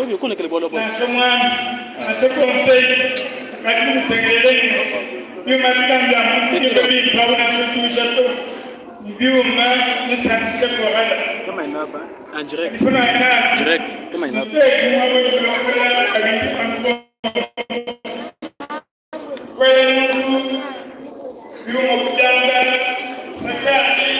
Nansha muana, nansha conseil, kadi mukusengelele ne biuma bikanda bia muntu ki bimpe abu nansha tuja to. Biuma bisankisha chorale. Kama inapa en direct. Kuna ina Direct. Kama inapa. mteki mwabo kulongola kabintu bantu kwenu biuma kujanga sakati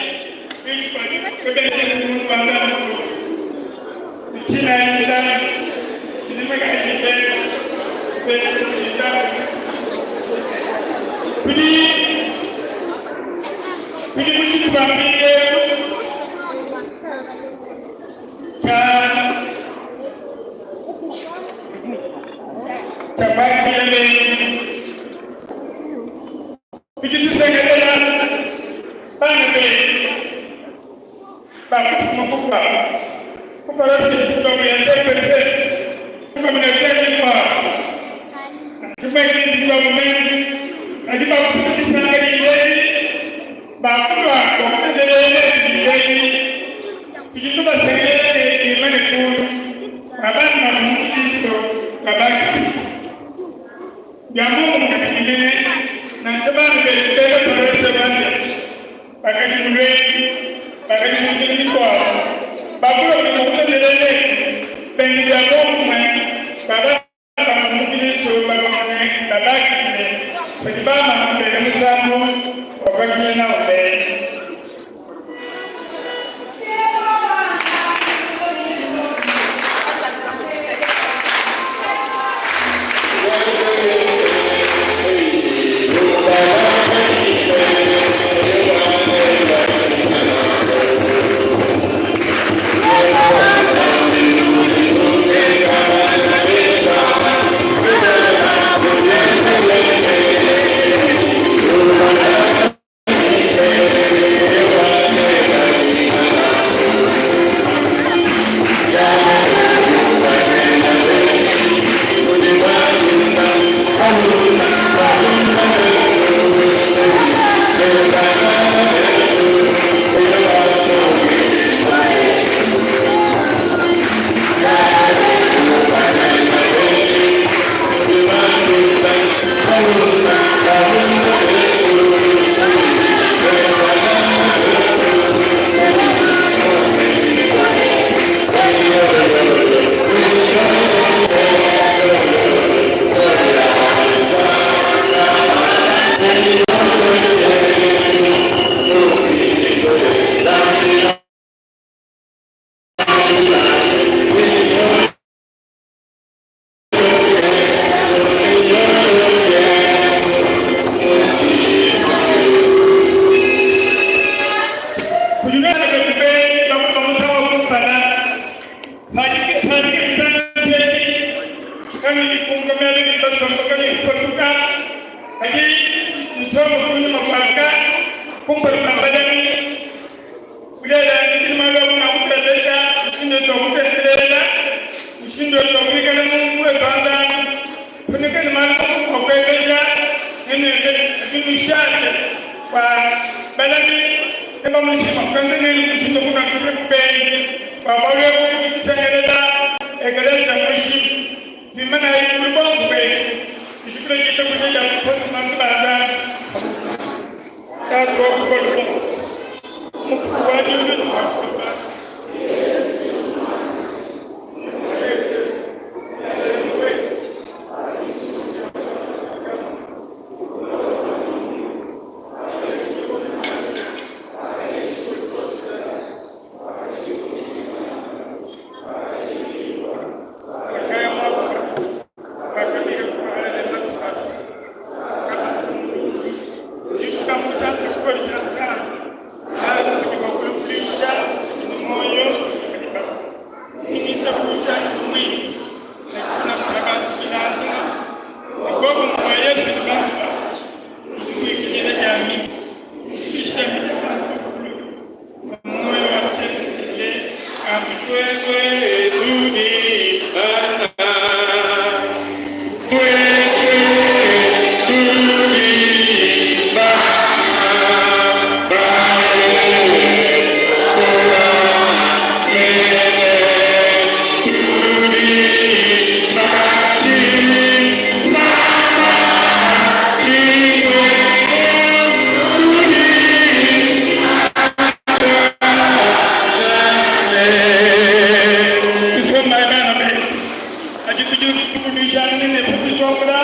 Tuvuijangane ne kutusombola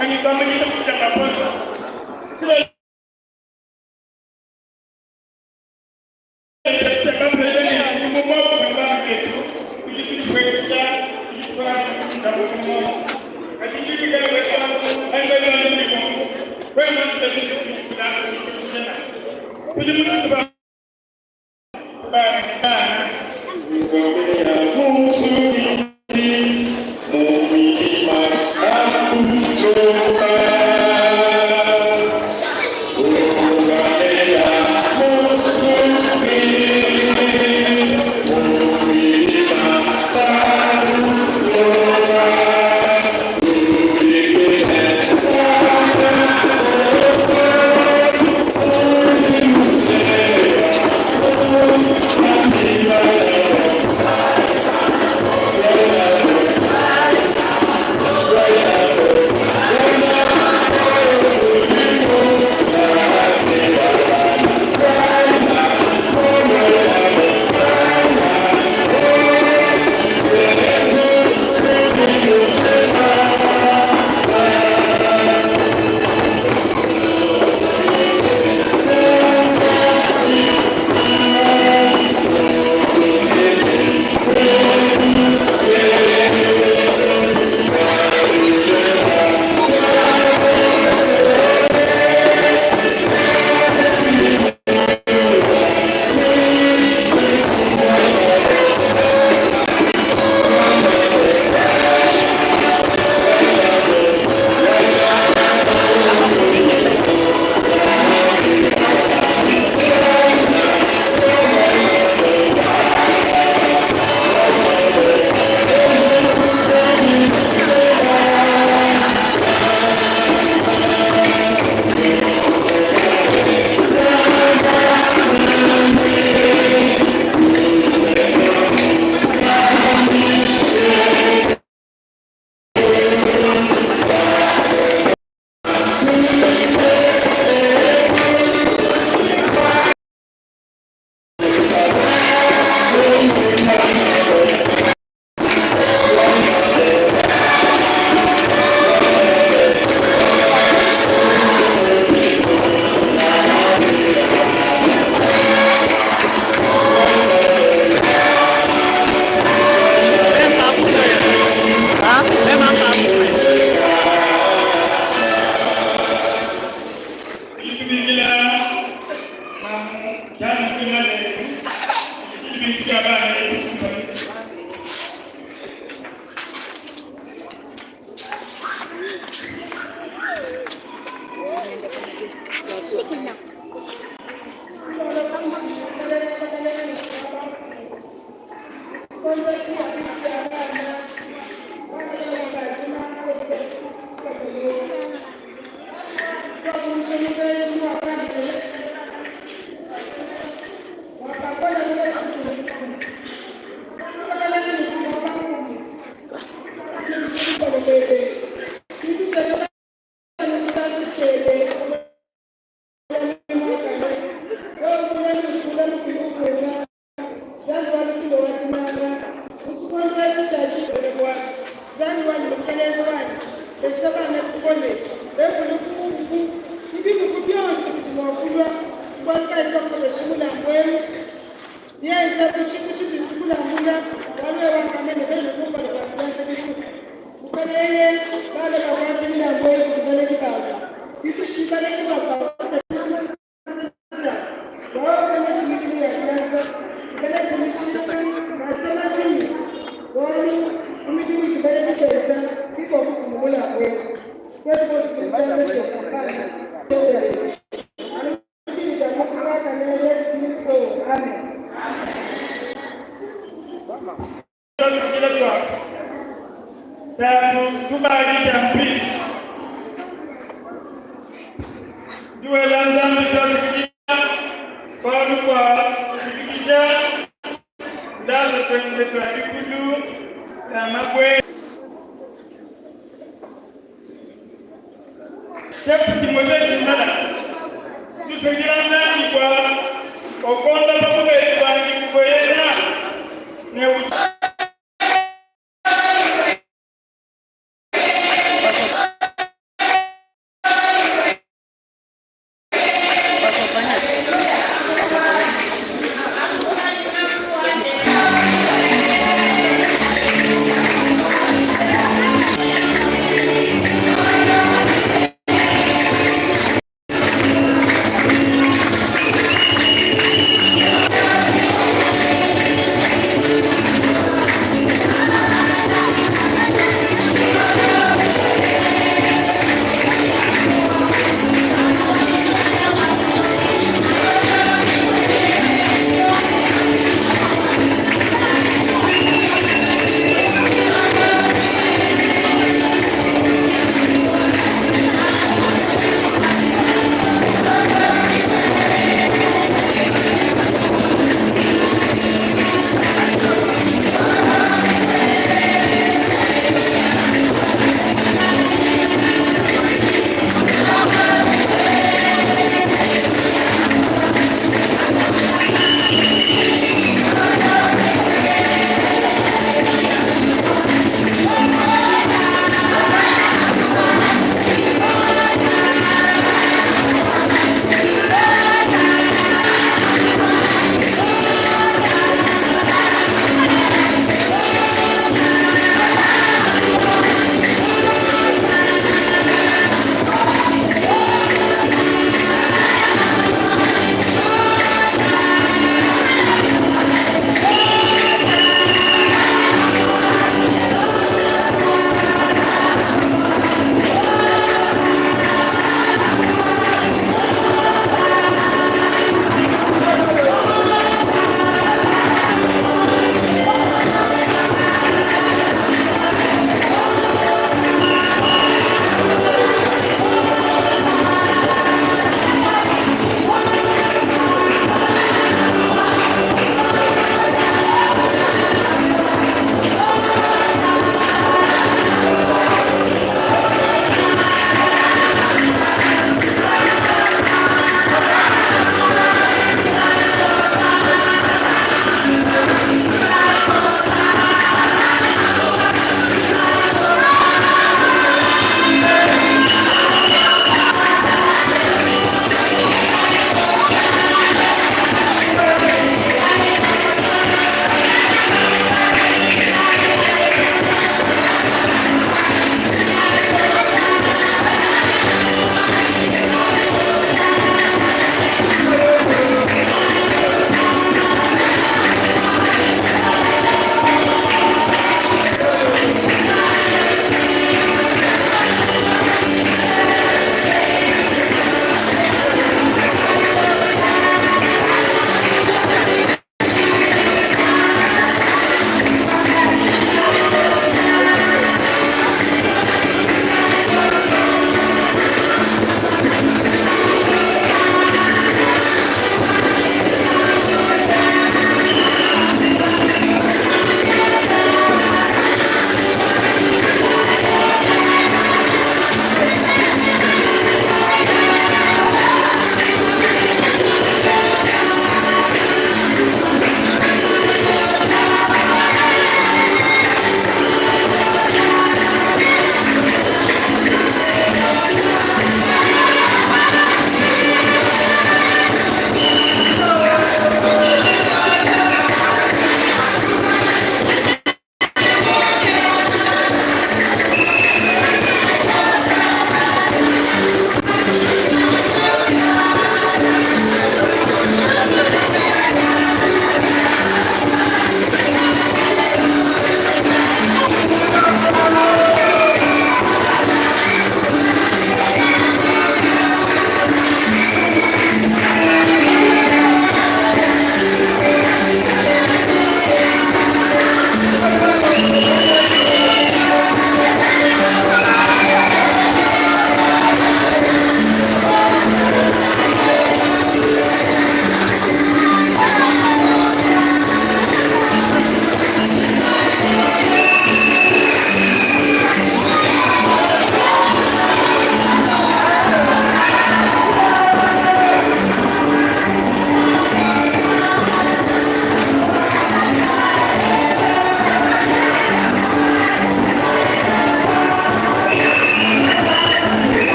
anyi tuamba ditabuja bapostolo.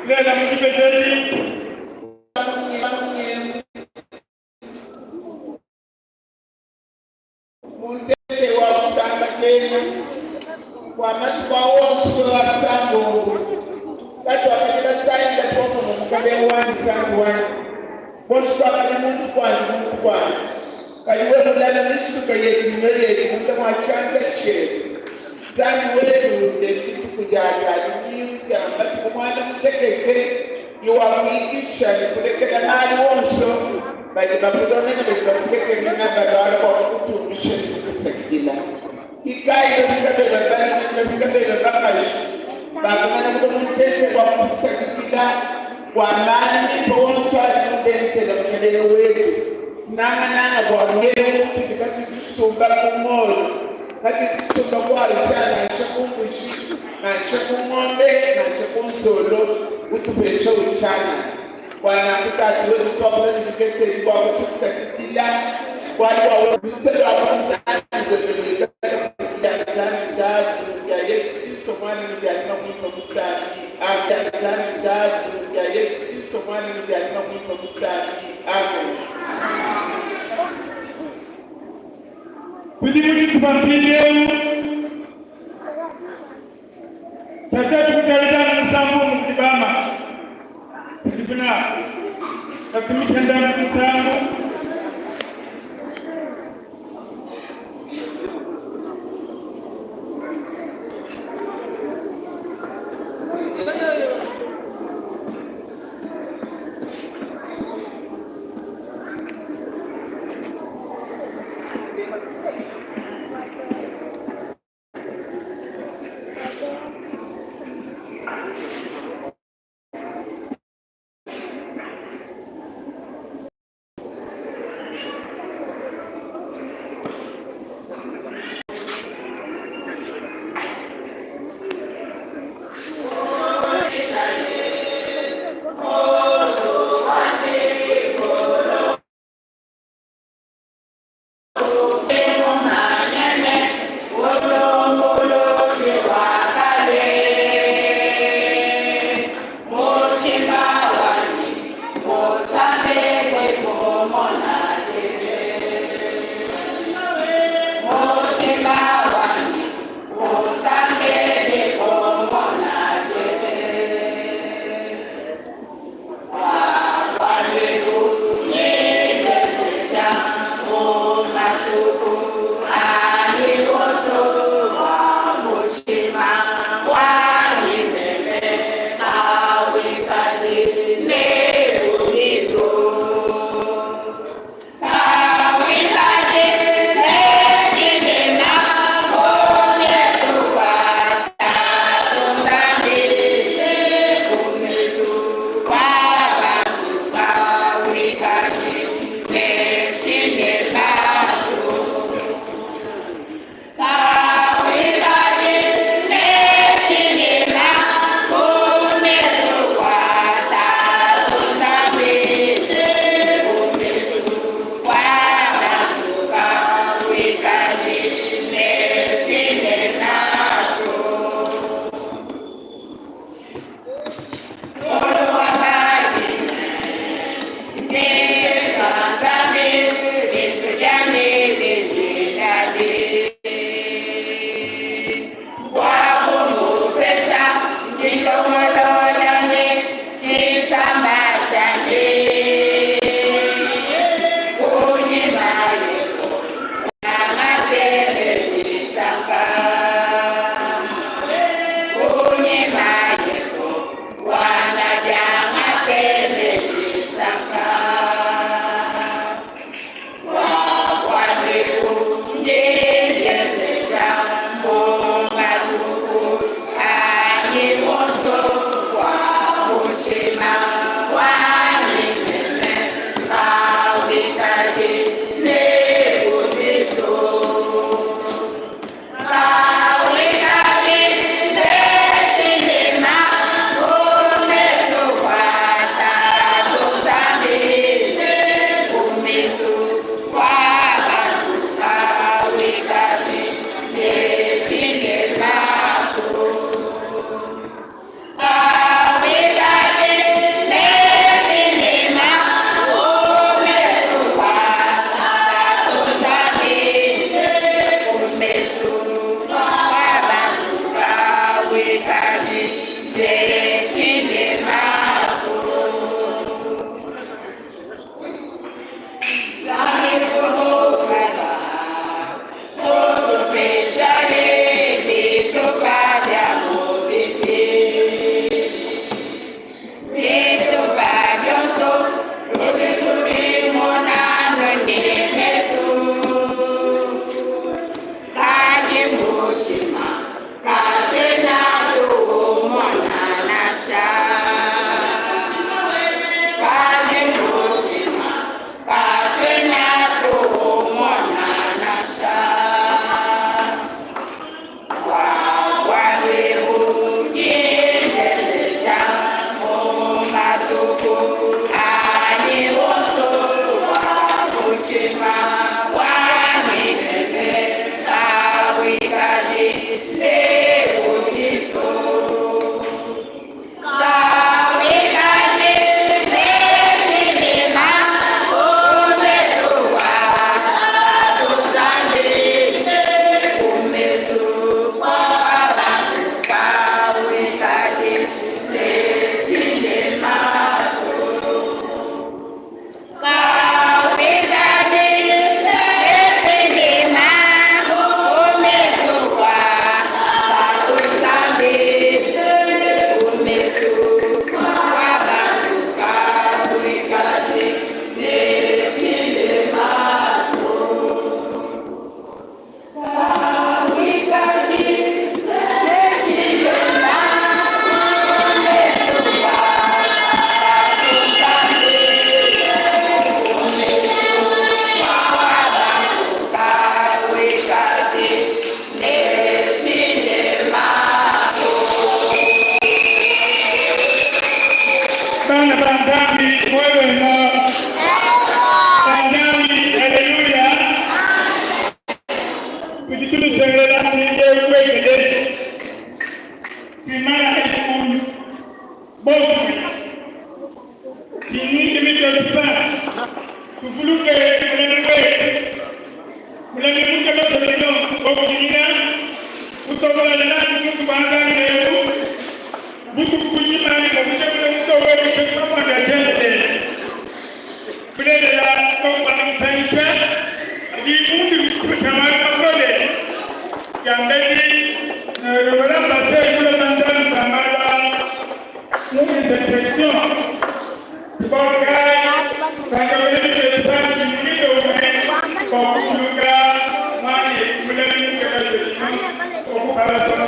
Lela mu dibeji edi. Muntete wa kusambakena bua matuku awu onso asambombo, katuakadi basangila popamue Mukalenge wanyi Nzambi wanyi, bonso tuakadi muntu kuandi muntu kuandi, kadi wewe mulame misuka yetu ne mioyo yetu munda mua tshianza tshiebe. Nzambi wetu, ne dituku dia Dia Lumingu dia matuku muanda mutekete diwakuikisha ne kulekela malu onso, badi bakulonda ne badi bakutekemena balualua bua kukutumbisha ne kukusakidila. Ikayi bapika bebe balume ne bapika bebe bakaji bakumana kulua mu ntente bua kukusakidila bua malu mimpe onso adi mubenzele, Mukelenge wetu, nangananga bua eu utudi katuyi tusumba ku ngolo, katuyi tusumba ku argent nansha ku mbuji nansha ku ngombe nansha ku nzolo, utupesha utshianana. Bua nanku, Tatu wetu, tuakula ne mikese eyi bua kukusakidila, bualu bua wewe luse lua bunzambi buebe luikale kudi dia Nzambi Tatu, dia Yesu Kristo Muana ne dia Nyuma Muimpe Musambi. Amen. Dia Nzambi Tatu, dia Yesu Kristo Muana ne dia Nyuma Muimpe Musambi. Amen. Tudi mu tshitupa mpindieu tshia tuetu kuteleja musambu mudi bama tudifuna batumisha ndambu musambu. Bana ba Nzambi muoyo wenu. Ba Nzambi, haleluya. Tudi tunusengelela mpindieu kuekelezia tuimana hadi kulu bonso tinyingi mitwe panshi tuvuluke mulami wetu mulami mukebesebino wakujimina kutobola nasi muntu bangani leu butuku bujima ne mukushekule mutobo kushekula tshiendelele bulelela kakubangisanisha dimundi kucha malu makole diambedi wala base kula banzambi bamala mu intersection tubakai kangawele mulindo umwe kwakuluka mwane mulami mukebesebino okukabasoma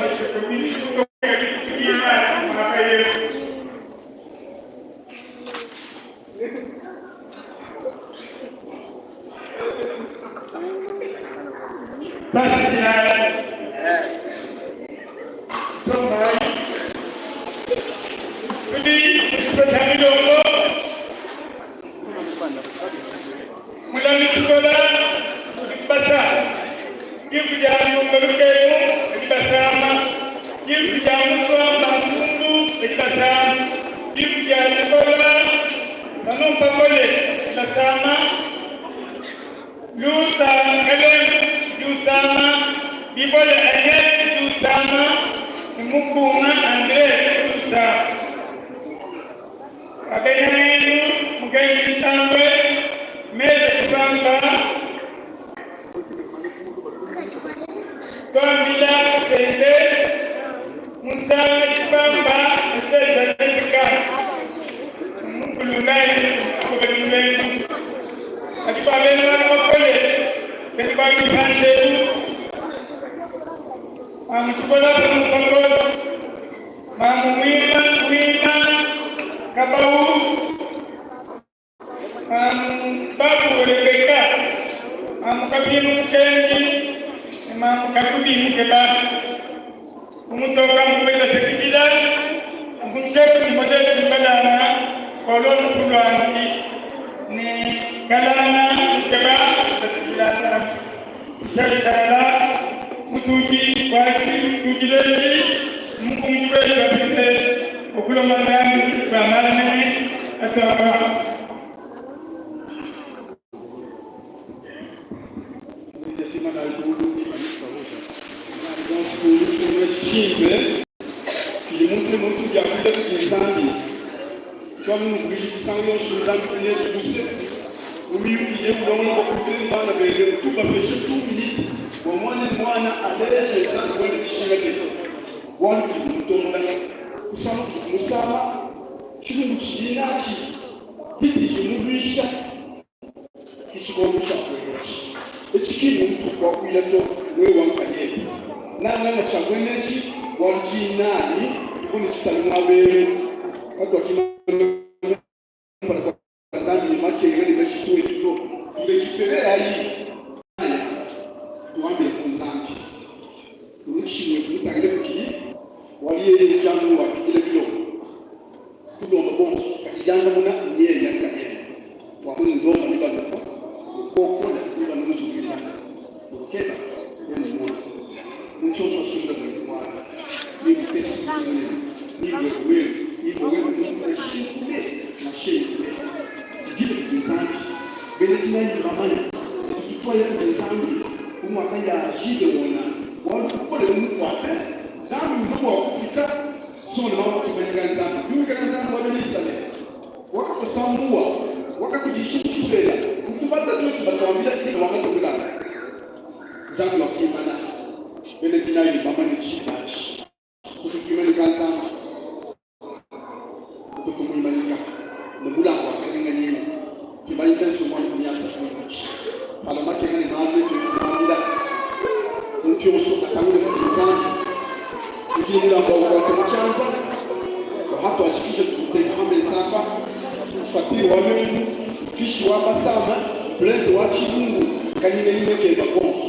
Luta Helen Lusama Bibole Agnes Lusama Mukunga Andre Lusama Abenyanenu Mugenzi Ntambwe Meze Kibamba Twambila Sende Musanga Kibamba Eseza Jessica Mukululai Kubenulenu Atipabena Makole Benibabi Panchetu Mamuchikola Mukongolo Mamu Mwima Mwima Kabau Mamu Babu Rebeka Mamu Kabimu Mukendi Mamu Kakubi Mukeba Umutoka Mukubeta Sekibila Mkuncheku Mojesi Mbadana Kolonu Kulwangi ni Kalana Mukeba Sekibila Kyalala mutuuki kwaki tutuleki mukungubeera okulomba ngambi bamalamene asaba. Muntu muntu byakuja kusinzambi twamukuyisanga yonsunzambi umiyukiye kulonga kokutele bana bele tubapeshe 2 minutes bwa mwana mwana aleje nzambi wende kishinga te wantu mutonda kusama musama chilungu chinachi hiti chimulwisha kichikondo chakwechi echikini muntu kwakwila to wewe wankanyete nanganga chagwenechi walijinani ikuni chitali mwabe katwakimana nzambi makenga ni meshitwe to tulekipelea yi tuambile ku nzambi tumushimwe tumutangile kuki waliye jamu wapigile bilo tulomba bonso kakijanga muna nyeye yakanyene wakuni ndomba nibanuka ukokola nibanumuzukilana ukeba yemumona muntu onso asumba mwana nimupesi nimwewewe nimwewe nashikule nashekule tujile nzambi bene tinani mamanya tutwaya nzambi umwaka yajide wona walukole mukwape nzambi ndobo wakufika sona wakutumanyika nzambi tumikana nzambi wabenisale wakakusambua wakakujishikipela kutubata tosi batwambila ili wakatobulana nzambi wakimana bene tinani mamanya chibachi kutukimanika nzambi kutukumuimanika nomulango wakalinga nyini kibayita nsumwa kumyasa kuichi pala makenga ni mambe tukumambila muntu yonso atangule nzambi ujile mulango wakwate muchanza hato ashikishe tukutekama samba fatiri wa lwendu fishi wa basama plainte wa chibungu kanyine yinekeza bonso.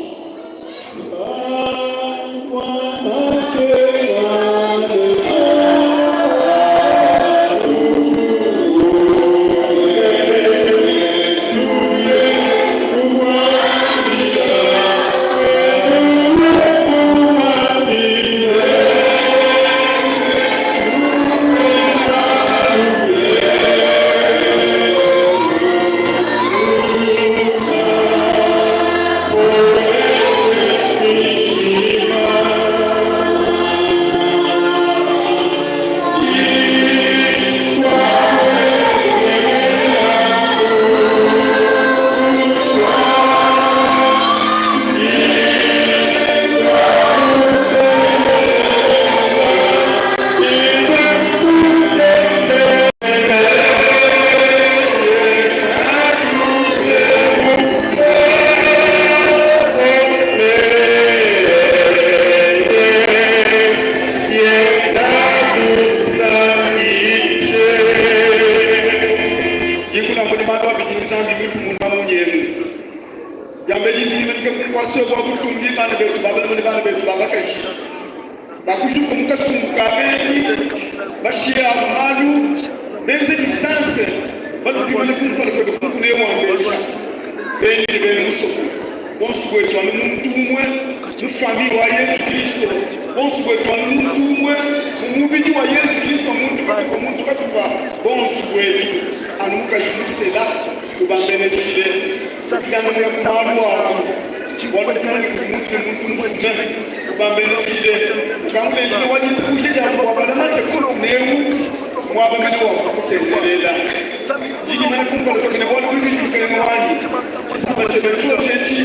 Diambedi tuimanyike ku nkuasa wa butumbi bana betu ba balume ne bana betu ba bakaji bakujuka mu kasumbu ka benyi bashiye abu malu benze distance batuimane kumpala kuebe kunkune wambesha benyi ne bena musoko bonso buetu anu muntu umue mu famille wa Yesu Kristo bonso buetu anu muntu umue mu mubidi wa Yesu Kristo muntu katupa muntu katupa bonso buetu anu mukaji musela ubambeneshile malu abu muntu muntu ubambeneshile ukamulejile wajikuje jambo wabalamate neu mwaba mene wa kutendelela jiji mene kumpala kwene bwana wibili mkelenge wanyi abachebetuo chechi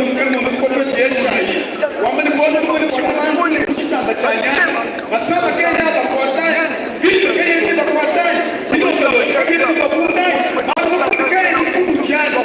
mukele mwamasikoto yeshayi wamene bwana mwene kwa kuchitamba cha nyama masaba kenya bakwatayi bitu kenya bakwatayi bino kenya bakundai malu kenya kukutyana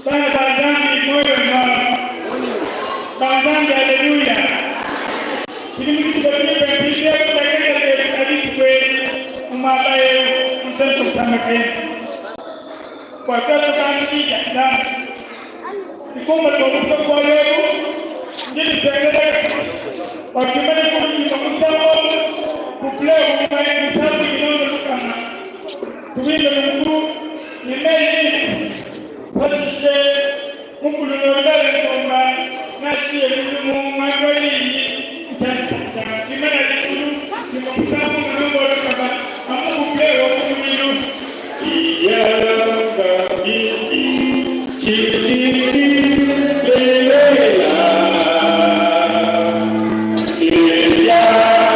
Bana banzambi moyo na banzambi, haleluya. Tili mukitu kwete kweli umwabaye msenso mtamake kwa tatu kamkija ndani ikumba tokuto kwa leo ndili tengele wakimene kumjika mtambo kupleo kumaye msabu kinondo lukana tuwile mungu nimei pashishe mukululondale ngoma nashiye mulimu mwagoliyi imana likulu nimukusamu mulongolokaba amukupewo kumulilu Yeah.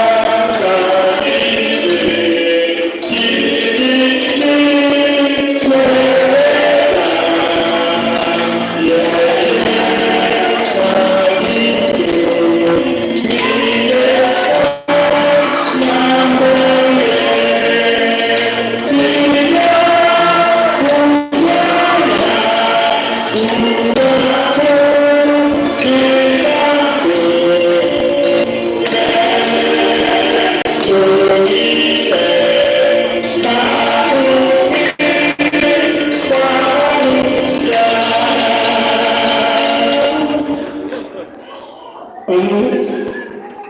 Anu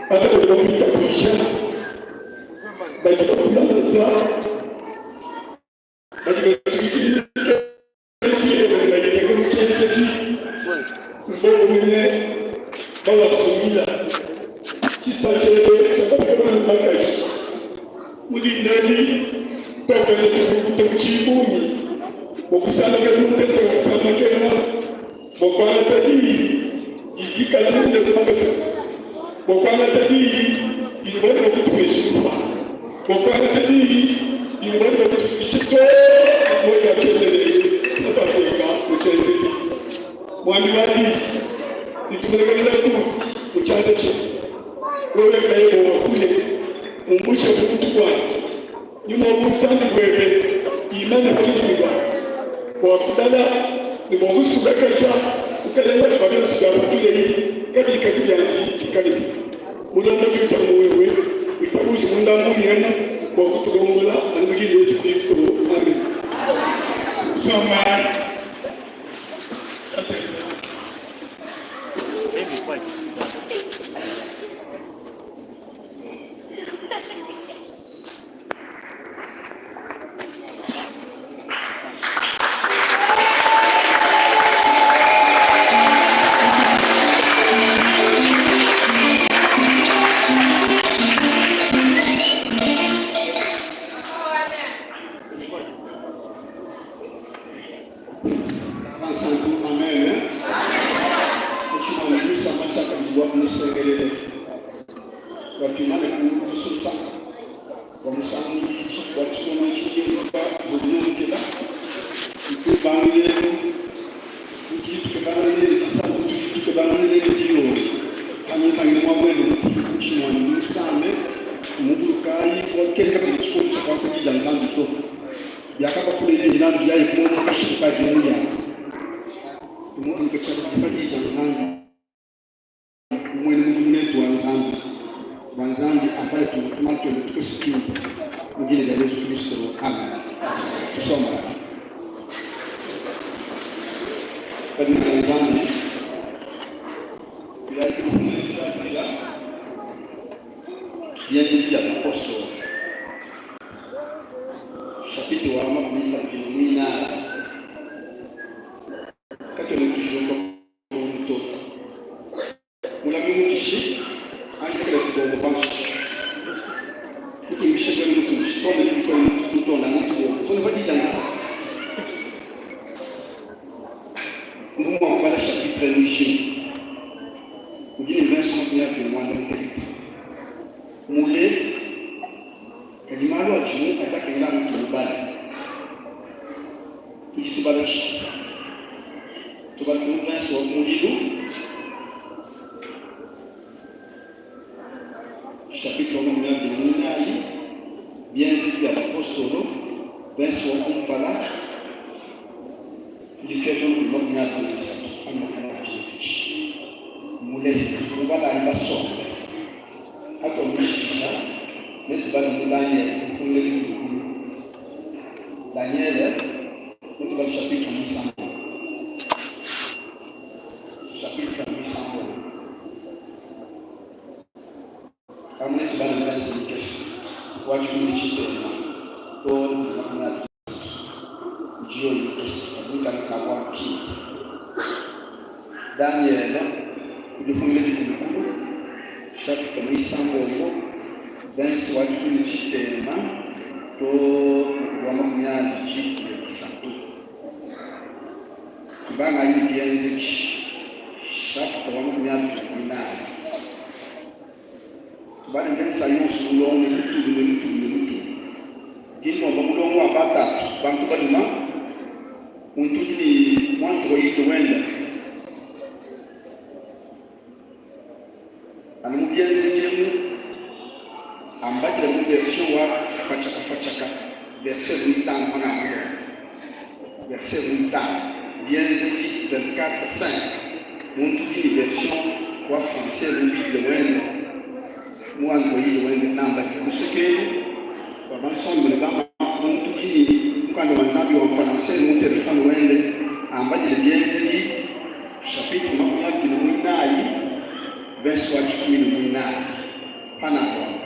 aba badi bakuitabuja badi bakulamata, badi batumikila mikenji yebe ne bayiteka mu tshienzedi, mbobu mene bawasungila. Tshisa tshiebe tshia bapika bana ne bakaji mu dinda adi, tuakuenza tshivulukuta mu tshibungi bua kusambakena mu ntenta wa kusambakena. Bua kuangata diyi didi dikala nende ku makasa, bua kuangata diyi didi badi bakutupesha lupa, bua kuangata diyi didi badi bakutufikisha too ne ku muoyo wa tshiendelele patuateka mu tshienzedi. Muambi wa diyi ditumulekelela kuudi mu tshianza tshiebe, wewe nkayebe wakule, umbushe ku mutu kuandi Nyuma wa bunsantu buebe imane pa ludimi luanyi, bua kubala ne bua kusubakaja Bukalenge bua bionso biapatuleyi kabikadi biandi bikale bibi. Mulombodi udi amu wewe, witabuje munda munyi emu bua kutulombola anu mu dina Yezu Kristo. Amen. Kusomba. Bansantu, amen. Mushima udi usama tshiakabidi wa kumusengelele. Bapimane ku lusunsa bua musangu muibidi wa tshisumbu tshidimuka bululukila itubangileku tudi tukebangana nende disanka tudi tukebangana nende dilolo anyi ntangile muaba wende mutshima wanyi musame mubulukayi wakenda kudi tshikondo tshia kuakudi dia Nzambi to biakabakula nzambi yayi kumona kashiku kadi muya tumubuluka tshia kudi dia Nzambi Muena mudimu netu wa Nzambi, bua Nzambi abale tumalu tuende tukese kimpe mu dina dia Yezu Kristo. Amen. Tusomba. Kadi na Nzambi bienzedi bia bapostolo chapitre wa 24 katuena tujuka to. Mulami mukishi anji kela tubongo panshi. Kutumbisha bena mutumbishi tonda ne bikole mutonda mu tubongo tonda pa dija nzambi. Mbu mua kubala chapitre mujima udi ne verse 38. Mule kadi malu adimu adi akengela anu tumubale. Tudi tubala Tubala ku mvense wa kumudilu, chapitre wa 24, Bienzedi bia Bapostolo, verse wa kumpala, tudi tuetu kudi 23 anyi 22. Mule mubalayi basombe atuamushikisha netubale mu Daniel mufundeli mukulu Daniele netubale chapitre 800 chapitre 800 kamwe netubale mvese mikese wa tshikumi tshitema to 23 njiyo mikese kabuikale kabua kimpe Daniele kudifungile dikulukulu chapitre muisambombo verse wa dikumi tshitema to wa 23. Tubangayi ne Bienzedi chapitre wa 24. Tubale mvese yonso mulongo ne lutulu ne lutulu ne lutulu. Ndi ndomba mulongo wa batatu bantu baluma muntu udi ne mu Android wenda anu mu bienzedi emu ambadile mu version wa fatshaka fatshaka verset 8 mwana mulongo verset 8 Bienzedi 24 5 muntu udi ne version wa français mu Bible wende mu Android wende namba luseke elu bua bansonga ne bama muntu udi ne mukanda wa Nzambi wa français mu telefone wende ambadile Bienzedi chapitre 24. Verse wa dikumi ne muinayi panalonda,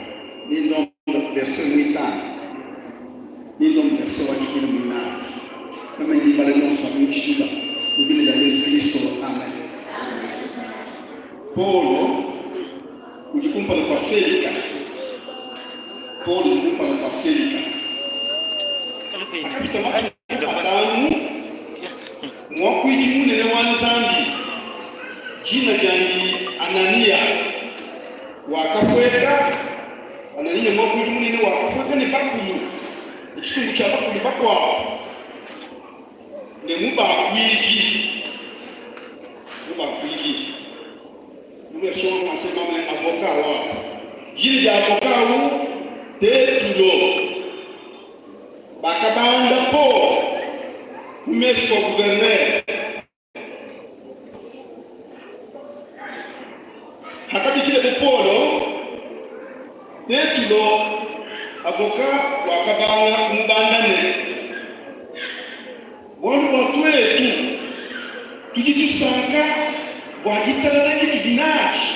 nindombe verse muitanu, nindombe verse wa dikumi ne muinayi. Meme ndi mbala bionso abi mu tshiluba mu dina dia Yezu Kilisto. Amen. Paulo udi kumpala kua Felika. Paulo udi kumpala kua Felika. Pakapita matuku atanu, muakuidi munene wa Nzambi, dina diandi Anania, wakapueka. Anania muakuidi munene wakapueka ne bakulu ne tshisumbu tshia bakulu bakuabo ne mu bakuidi, mu bakuidi. Mu version en français bamue avocat wa dina dia avocat au Tetulo. Bakabanda Paul ku mesu kua gouverneur. Hakabikilabo Paulo, Tetulo avocat wakabanga kumubanda ne, Bualu bua tuetu tudi tusanka bua ditalala ditudi nadi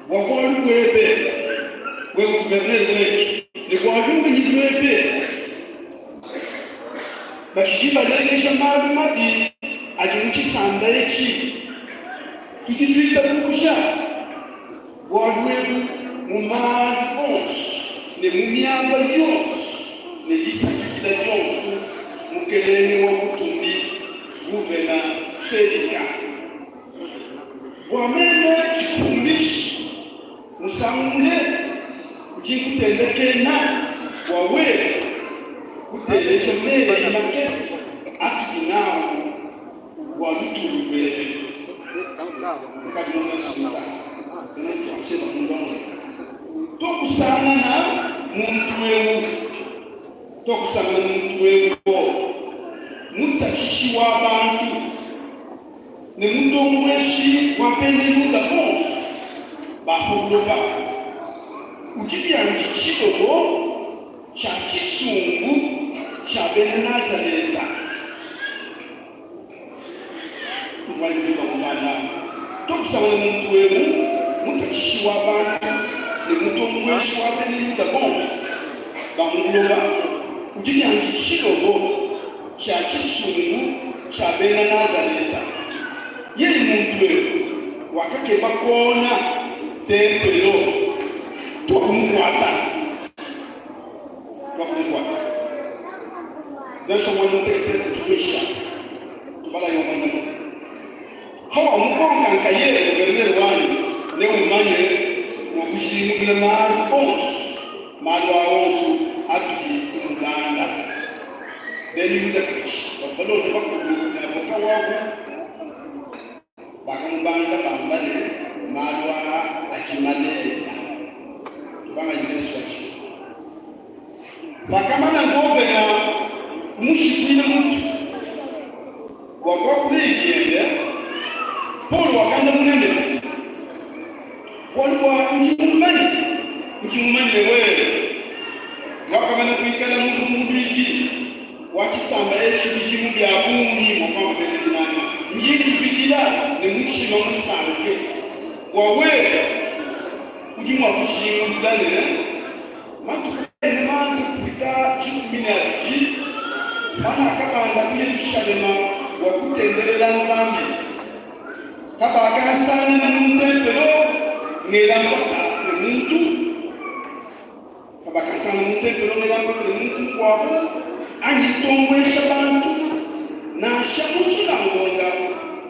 bua bualu buebe, wewe gouverneur wetu, ne bua lungenyi luebe. Batshidi balengeja malu mabi adi mu tshisamba etshi. Tudi tuitabuja bualu ebu mu malu onso ne mu miaba yonso ne disankidila dionso, Mukelenge wa butumbi, Guvena Felika. Bua meme tshipumbishi musangu mule ndi nkutendakena bua wewe kuteleja meyi makese atudi nawu bua lutulu luebe. Ukadi mumanye bena français ba munda muebe. Tuakusangana muntu eu, tuakusangana muntu eu mutatshishi wa bantu ne mutombueshi wa bena Yuda bonso ba pa buloba, udi biandi tshilobo tshia tshisumbu tshia bena Nazaleta. Tuvuayi bamubanda, tuakusangana muntu eu mutatshishi wa bantu ne mutombueshi wa bena Yuda bonso ba mu buloba, udi biandi tshilobo tshia tshisumbu tshia bena Nazaleta. Yeye muntu eu wakakeba kuona ntempelo, tuakumukuata. Tuakumukuata. Nansha muanda mutekete kutuisha tubala yo muanda Hawamukonka nkayebe guvernere wanyi, neumanye mua kujingulula malu onso, malu a onso atudi tumubanda. Bena Yuda kabidi bavua balonda bakulu ne avoka wabu bakamubanda bamba ne, Malu aa adi malelela. Tubangayi mesu atshi. Pakamana govena kumushipuila mutu bua kuakuleye biende, Paulo wakandamuna ne, Bualu bua ndi mumanye, udi mumanye ne wewe wakamana kuikala mulumbuluidi wa tshisamba etshi bidimu bia bungi, mua kuamba bena dinanga, ndi nkubikila ne mutshima musanke bua wewe udi mua kujingulula ne Matuku ena manze kupita dikumi ne abidi, panakabanda ku Yelushalema bua kutendelela Nzambi, kabakansangana mu ntempelo ngela mpata ne muntu, kabakansangana mu ntempelo ngela mpata ne muntu mukuabu anyi ntombuesha bantu, nansha mu nsunangonga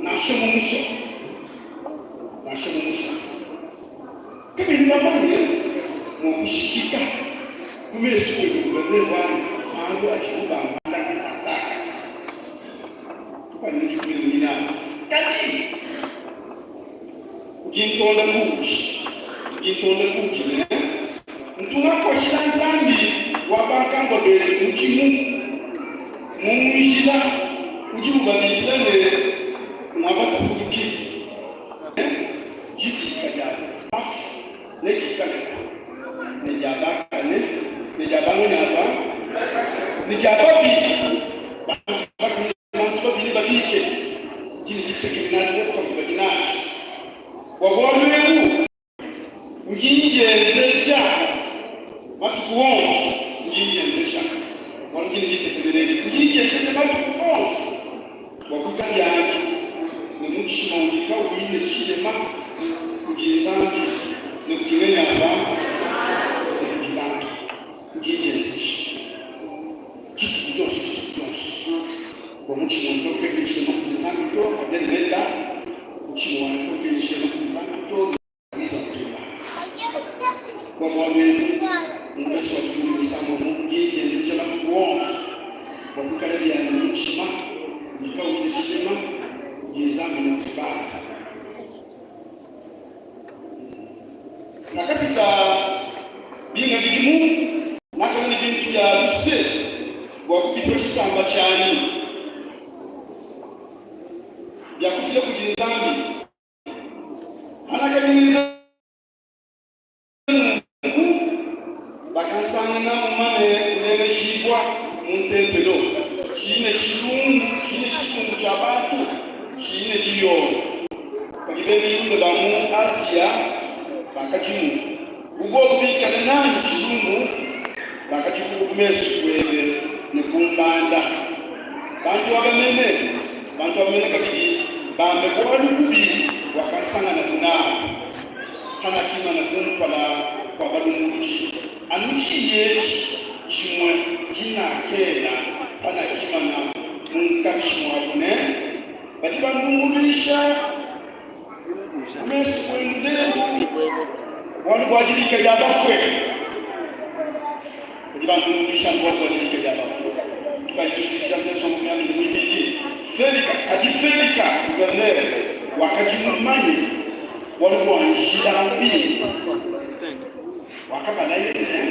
nansha mu musoko, nansha mu musoko. Kabena bamanye mua kushikika ku mesu kuebe gouverneur wanyi malu adibu bambanda katataka. Tupange dikumi ne minana. Kadi ndi ntonda kuudi, ndi ntonda kuudi ne, ntu ngakuatshila Nzambi wa bankambua betu mudimu mu njila udibu babikila ne, ngua batapuluki. Dibika dia bafue nedikaleku, ne dia bakane ne dia banganyi ne dia babi. Bantu babi nebabike, ndi ne ditekemena kabidi badi nadi. Bua bualu ebu ndi ndienzeja matuku onso, ndi ndienzeja bualu ndi ne ditekemena edi, ndi ndienzeja matuku onso bua kuikala bianyi ne mutshima udi kawuyi ne tshilema kudi Nzambi ne kudi ngenyi ya bantu ne kudi bantu. Ndi ndienzeja dituku dionso dituku dionso bua mutshima wanyi kawuikadi ne tshilema kudi Nzambi to, kadi ne mutshima wanyi kawuikadi ne tshilema kudi bantu to. Bua bualu ebu, mu mvese wa 16 ndi ndienzeja matuku onso bua kuikala bianyi ne mutshima udi kauyi ne tshilema kudi Nzambi ne kudi bantu. Pakapita binga bidimu, ngakalua ne bintu bia luse bua kubipa tshisamba tshianyi bia kufila kudi Nzambi. Hanakadimuenza nunku, bakansangana mumane kulengeshibua mu ntempelo, tshiyi ne tshilumbu, tshiyi ne tshisumbu tshia bantu, tshiyi ne diyoyo. Kadi Bena Yuda ba mu Asia bakadimu, bu bobo bikale nanyi tshilumbu, bakadikuba ku mesu kuebe ne kumbanda. Bantu aba mene, bantu aba mene kabidi bambe bualu bubi buakansanganabu n'abu hanakimana ku mpala kua balumbuludi, anu diyi edi dimue dinakela panakimana munkatshi muabu ne, Badi bandumbuluisha ku mesu kuenu lelu bualu bua dibika dia bafue. Badi bandumbuluisha bualu bua dibika dia bafue. Tukadi tujikija mvese wa 22. Felika, kadi Felika gouverneur wakadi mumanye bualu bua njila bimpe, wakabalaye ne,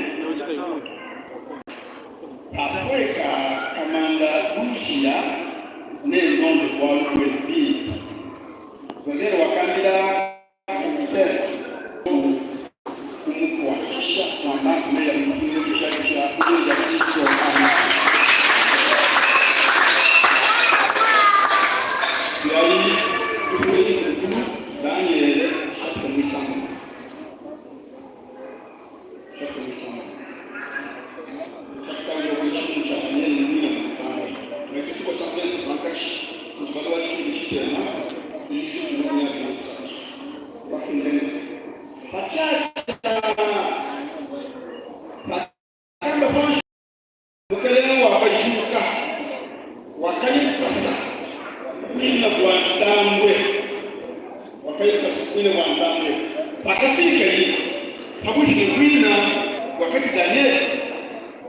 Papueka kamanda Lusia, nendonde bualu buenu bimpe. Gouverneur wakambila kapitene kumukuatshisha wamba meyi a mutumbisha dia Kristo anyi? Tuyayi tufunde mukulu Daniele chapitre muisambombo. Chapitre muisambombo. Chapitre wa tshimu tshia Daniele ne muina mutanu. Ngeke tukosa mvese pankatshi kutubala wa dikumi tshitema ne 23. Bafunde ne, Patshiatshia pakamba panshi, mukelenge wakajuka, wakaya lukasa buina bua ntambue, wakaya lukasa buina bua ntambue. Pakafikaye pabuipi ne buina buakadi Danyele,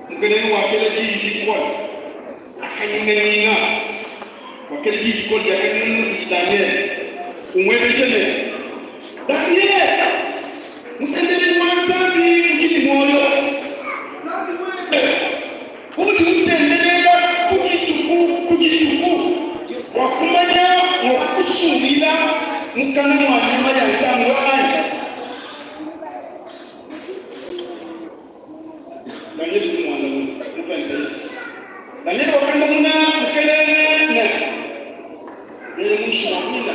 mukelenge wakela diyi dikole, akanyinganyinga. Wakela diyi dikole dia kanyinganyinga kudi Danyele, umuebeja ne, Danyele, mutendeledi wa Nzambi udi ne muoyo, Nzambi webe uudi utendelela ku dituku ku dituku, wakumanya mua kukusungila mukana mua nyama ya ntambue anyi? Danyele udi muandamuna mupente. Danyele wakandamuna mukelenge ne, Yeye muishi wa muina,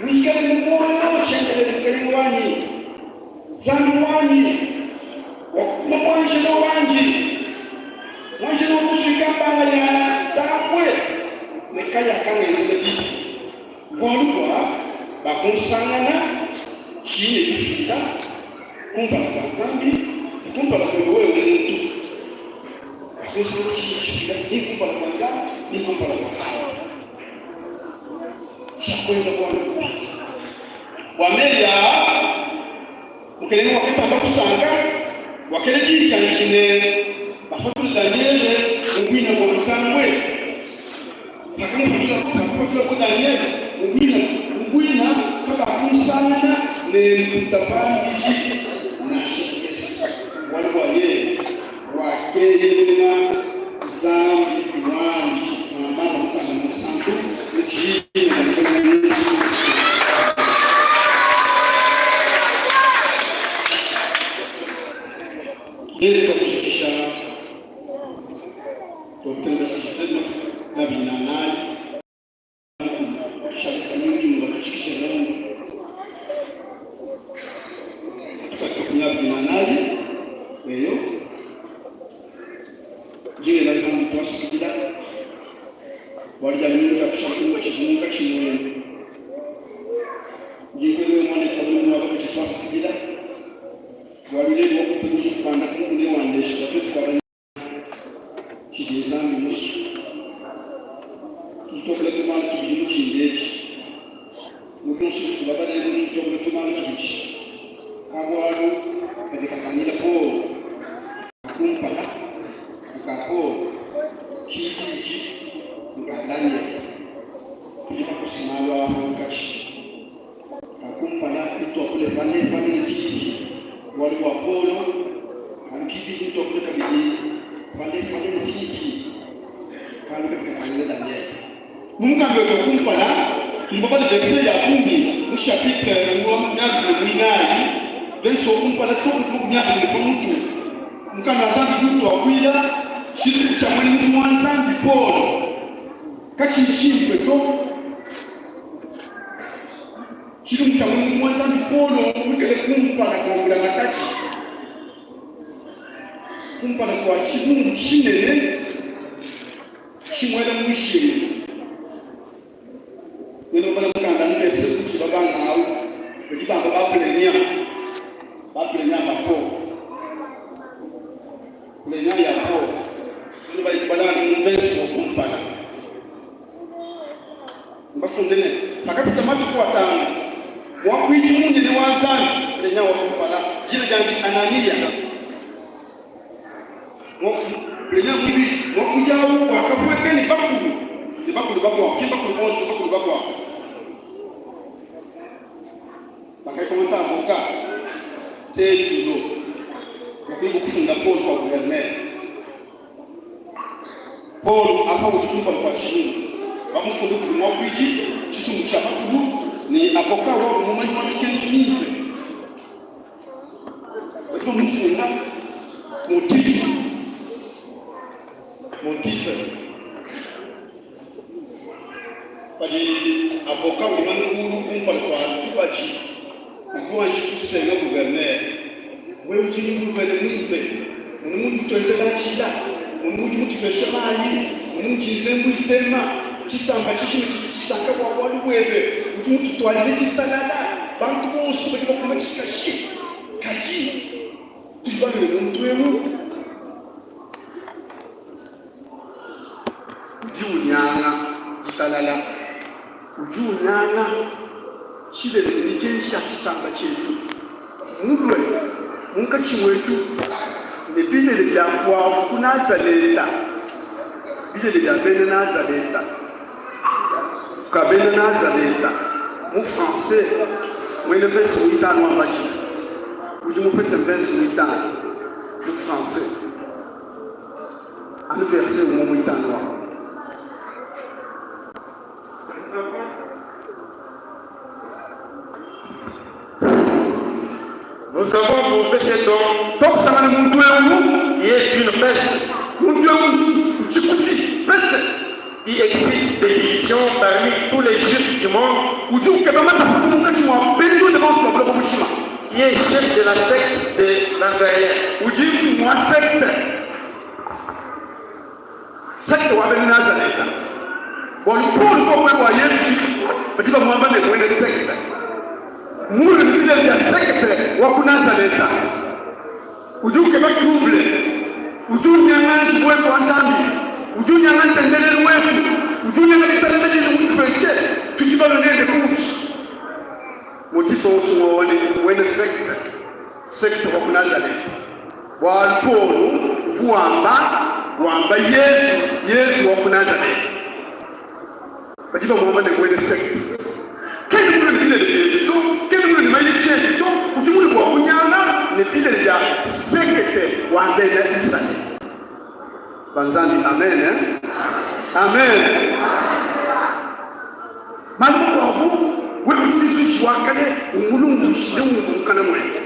wikale ne muoyo tshiendelele mukelenge wanyi, Nzambi wanyi wakutuma muanjelo wandi, muanjelo wakusuika mbanga ya ntambue ne kayakangenzela bibi, bualu bua bakunsangana tshiyi ne dipila kumpala kua Nzambi ne kumpala kuebe wewe muntu. Bakunsangana tshiyi ne dipila ni kumpala kua Nzambi ni kumpala kua bantu. Tshiakuenza bualu bubi bua meyi aa. Mukelenge wakatamba kusanka, wakela diyi diandi ne, Bapatule Danyele mu buina bua ntambue. Pakamupatulabo Danyele mu buina, mu buina kabakumusangana ne mputa pambidi nansha mukese, bualu bua yeye wakeyemena Nzambi wandi. Muambamba mukanda munsantu mu dina dia Mukelenge Yesu Kristo. Yeye kakujikisha tokenda na binanani. Eyo, ndi ngela Nzambi tuasakidila bualu dia nyunyu ya kushala tshidi munkatshi muenu. Ndi nkuela wewe muanetu wa balume wa bakaji tuasakidila bualu lelu wakuitabuja kubanda ku mukuna wa Ndeshi bua tuetu kuabanya tshidi Nzambi musue. Tudi tuakula tumalu tubidi mu dinda edi. Mu bionso bitudi babale emu tudi tuakula tumalu tubidi. Kabualu kadi katangila Paulo ka kumpala nka Paulo, kibidi nka Danyele. Tudi bakose malu aa pankatshi. Ka kumpala netuakule pale pale ne kipi bualu bua Paulo, kalu kibidi netuakule kabidi pale pale ne kipi kalu kadi katangila Danyele. Mu mukanda wetu wa kumpala, tudi babale verse ya bungi mu chapitre wa miabidi ne muinayi, verse wa kumpala too ne ku miabidi ne pa mutu. Mukanda wa Nzambi udi utuakuila tshilumbu tshia muena mudimu wa Nzambi Paulo katshiyi tshimpe to. Tshilumbu tshia muena mudimu wa Nzambi Paulo muikale kumpala kua mbulamatadi, kumpala kua tshilumbu tshinene tshimuela mu nshingu. Bena kubala mukanda mukese kudi babanga awu badi bamba ba plaignant, ba plaignant ba Paul, plaignant ya Paul. Bena badi kubala mu mvese wa kumpala mbafunde ne, pakapita matuku atanu muakuidi munene wa Nzambi, plaignant wa kumpala, dina diandi Ananiya, Plaignant muibidi, muakuidi au wakapueka ne bakulu ne bakulu bakuabu, ki mbakulu bonso, bakulu bakuabu bakayikonta avocat Tetulo bua kufunda Paul kua gouverneur. Paul apa udi kumpala kua tshilumbu, bamufunde kudi muakuidi, tshisumbu tshia bakulu ne avocat wabu mumanyi wa mikenji mimpe. Badi bamufunda motif motif padi avocat wimana kulu kumpala kua tubadi udi wanji kusenga gouverneur wewe udi nguvene muimpe munu mudi tuenzela njila munu mudi mutupesha mayi munu mudi nzembu itema tshisamba tshijima tshidi tshisanka bua bualu buebe udi mututuadile ditalala Bantu bonso badi bakula tshikashi, kadi tudi balue muntu eu udi unyanga ditalala, udi unyanga tshilele ne mikenji ya tshisamba tshietu, mulue munkatshi muetu ne bilele bia kuabu ku Nazaleta, bilele bia bena Nazaleta. Ka bena Nazaleta mu français muena mvese muitanu wa mashi udi mupete mvese muitanu mu français anu verse umue muitanu wa. Nous avons trouvé cet homme Tokusangana muntu eu qui est une peste, muntu eu ntshikufi peste qui excite des divisions parmi tous les Juifs du monde, udi ukeba matafuku munkatshi mua bena Yuda bonso ba buloba bujima, qui est chef de la secte des Nazaréens. Udi mfumu wa sekte sekte wa bena Nazaleta. Bualu Paulo bokwe bua Yezu Kristo badi bamuamba ne muena sekte mulue ne bilele bia sekte wa ku Nazaleta. Udi ukeba trouble, udi unyanga nzubu wetu wa Nzambi, udi unyanga ntendelelu wetu, udi unyanga ditalala didi mutupeshe. Tudi balue nende kuudi. Motifa wonso ng'wa ne muena sekte, sekte wa ku Nazaleta. Bualu Paulo uvua wamba wamba Yezu, Yezu wa ku Nazaleta. Badi bamuamba ne muena sekte. Kena mulue ne bilele biende to, kena mulue ne mayisha ende to, udi mulue bua kunyanga ne bilele bia sekete wa bena Isalele. Ba Nzambi, amen, eh? Amen. Malu makuabu wewe udi wa kale umulungushile umvua mukana muende.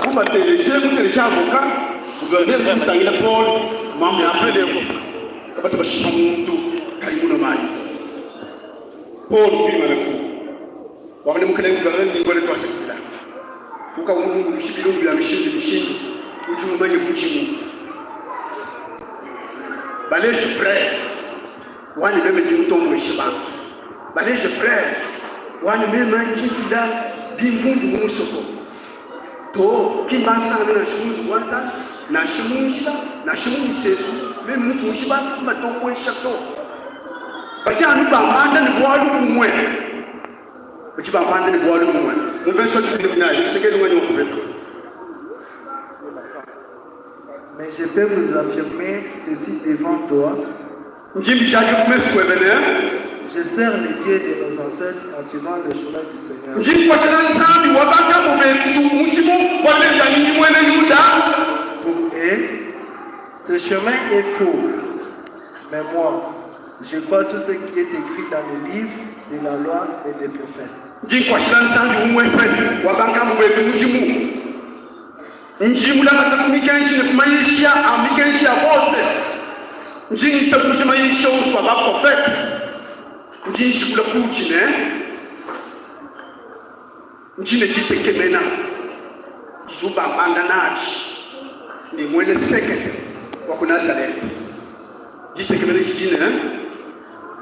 Kubateleje, kuteleja avoka, gouverneur kutangila Paul, mambe kabatu bashipa muntu kayi munue mayi. Paul kuimana ku wamba ne, Mukelenge gouverneur, ndi nkuela tuasakidila. Ukavua mulumbuluishi bilumbu bia mishindu ne mishindu, udi mumanye mudimu. Baleje preuve wanyi meme ndi mutombueshe bantu. Baleje preuve wanyi meme ndi mfila bimvundu mu musoko. Too, ki mbansangane nansha mu nzubu wa Nzambi, nansha mu njila, nansha mu misesu, meme mupuwishe bantu ki mbatombuesha to. Badi anu bambanda ne bualu bumue. Badi bambanda ne bualu bumue. Mu mvese wa 14, luseke lunganyi wa kupeta. Mais je peux vous affirmer ceci devant toi. Ndi mbijadika ku mesu kuebe ne. Je sers le Dieu de nos ancêtres en suivant le chemin du Seigneur. Ndi nkuatshila Nzambi wa bankambua betu mudimu wa meme ndi muena Yuda. Pour eux, ce chemin est faux. Mais moi, je crois tout ce qui est écrit dans le livre de la loi et des prophètes. Ndi nkuatshila Nzambi umuepele wa bankambua betu mudimu. Ndi mulamate ku mikenji ne ku mayisha a mikenji ya Mose. Ndi ngitabuja mayisha onso a baprofete. Ndi njikula kuudi ne ndi ne ditekemena didibu bambanda nadi ne muena sekete wa ku Nazalete. Ditekemena didi ne,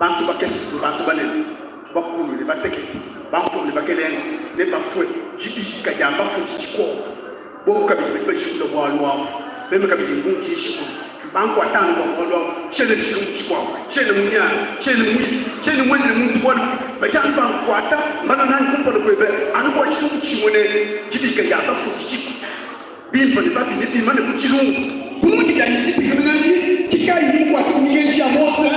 bantu bakese ne bantu banene, bakulu ne batekete, bamfumu ne bakelenge nebafue, dibika dia bafue didi koku. Bobu kabidi badi bajikula bualu abu, meme kabidi mbu ndi njikula. Bankuata anu bua bualu abu, tshiena ne tshilumbu tshikuabu, tshiena munyange, tshiena muibe, tshiena muenzele muntu bualu bubi. Badi anu bankuata, balua nanyi kumpala kuebe anu bua tshilumbu tshimue ne, dibika dia bafue didiku. Bimpe ne babi nebimane ku tshilumbu. Bu mudi bianyi ditekemena adi, ke kayi mukuate ku mikenji ya Mose?